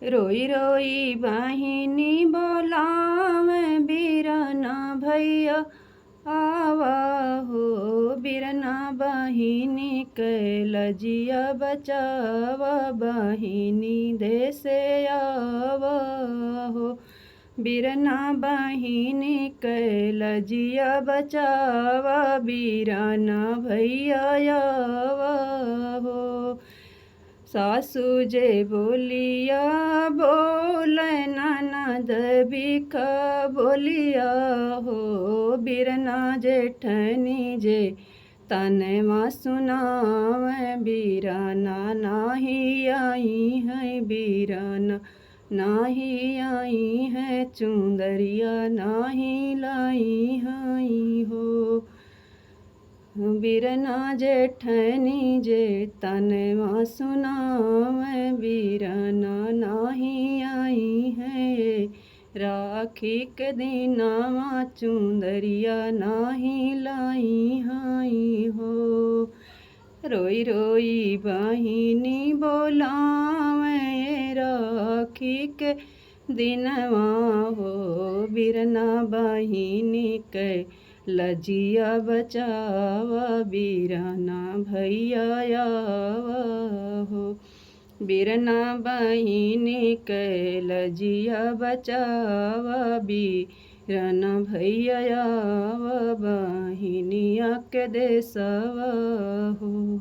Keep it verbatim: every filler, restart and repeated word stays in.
रोई रोई बहिनी बोलावे बीरना भैया आवा हो। बीरना बहिनी के लजिया बचावा, बहिनी देसे आवा हो। बीरना बहिनी के लजिया बचावा, बीरना भैया आवा हो। सासू जे बोलिया बोले, ननद बिका बोलिया हो। बीरना जेठनी जे तनवा सुनावे, बीरना नाही आई है, बीरना नाही आई है, चुंदरिया नाही आई हो। बीरना जेठनी जे तनवा सुनावे, बीरना नाही आई है, राखी के दिनवा चुंदरिया नाही लाई हाई हो। रोई रोई बहिनी बोलावे, राखी के दिनवा हो। बीरना बहिनी के लजिया बचावा, बीरना भैया आवा हो। बीरना बहिनी के लजिया बचावा, बीरना भैया आवा, बहिनिया के देसवा हो।